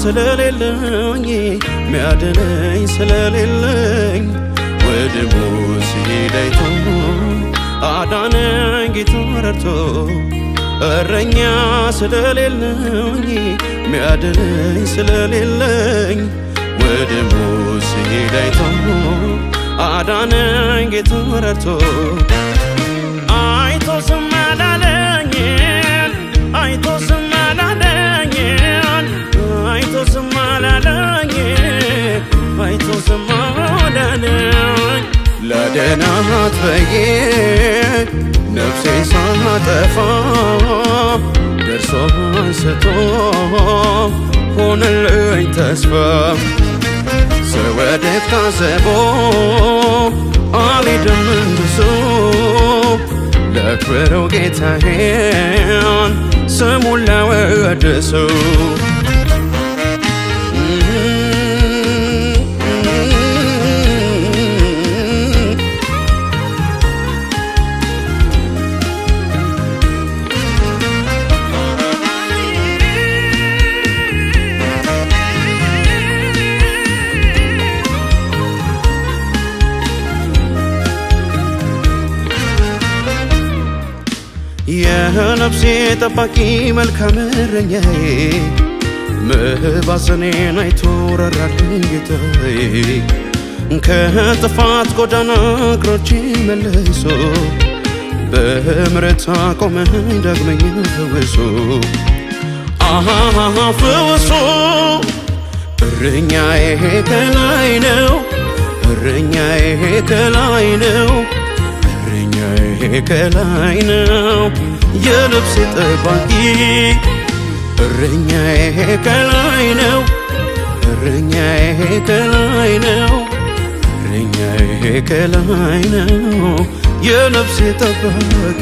ስለሌለኝ ሚያድነኝ ስለሌለኝ ወደ ሞት ስሄድ አይቶ አዳነኝ ጌታ ረድቶ። እረኛ ስለሌለኝ ሚያድነኝ ስለሌለኝ ወደ ሞት ስሄድ አይቶ አዳነኝ ጌታ ረድቶ። አይቶ ዝም አላለኝ፣ አይቶ ዝም አላለኝ፣ አይቶ ዝም አላለኝ፣ አይቶ ዝም አላለኝ። ለደህናት ብዬ ነፍሴን ሳጠፋ ደርሶ አንስቶ ሆነልኝ ተስፋ። ስወድቅ ታዘቦ አልሄድም መልሶ ለክብረው ጌታዬን ስሙን ላወድሰው። የነፍሴ ጠባቂ መልካም እረኛዬ መባዘኔን አይቶ ራራልኝ ጌታዬ። ከጥፋት ጎዳና እግሮቼን መልሶ በምሕረት አቆመኝ ዳግመኛ ፈውሶ፣ አሃ ፈውሶ። እረኛዬ ከላይ ነው፣ እረኛዬ ከላይ ነው፣ እረኛዬ ከላይ ነው፣ የነፍሴ ጠባቂ። እረኛዬ ከላይ ነው፣ እረኛዬ ከላይ ነው፣ እረኛዬ ከላይ ነው፣ የነፍሴ ጠባቂ።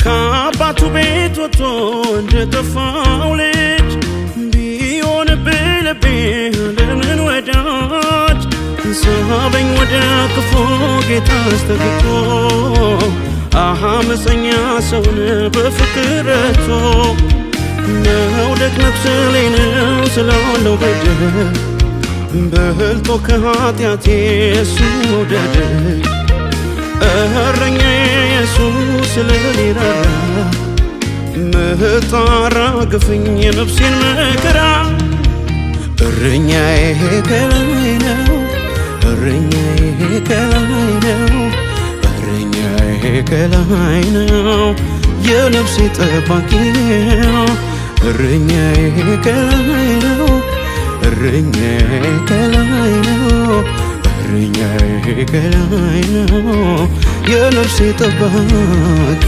ከአባቱ ቤት ወጥቶ እንደጠፋው ልጅ ቢሆንብህ ልቤ ለምን ወዳጅ ሳበኝ ወደ ክፉ ጌታ አስጠግቶ አመፀኛ ሰውን በፍቅር ረድቶ። መውደቅ መቁሰሌ ነው ስላለው በደል በልጦ ከኃጢአቴ እሱ መውደድ። እረኛዬ ኢየሱስ ስለኔ ራራ መጣ አራግፈኝ የነፍሴን መከራ። እረኛዬ ከላይ ነው፣ እረኛዬ ከላይ ነው፣ እረኛዬ ከላይ ነው፣ የነፍሴ ጠባቂ። እረኛዬ ከላይ ነው፣ እረኛዬ ከላይ ነው፣ እረኛዬ ከላይ ነው፣ የነፍሴ ጠባቂ።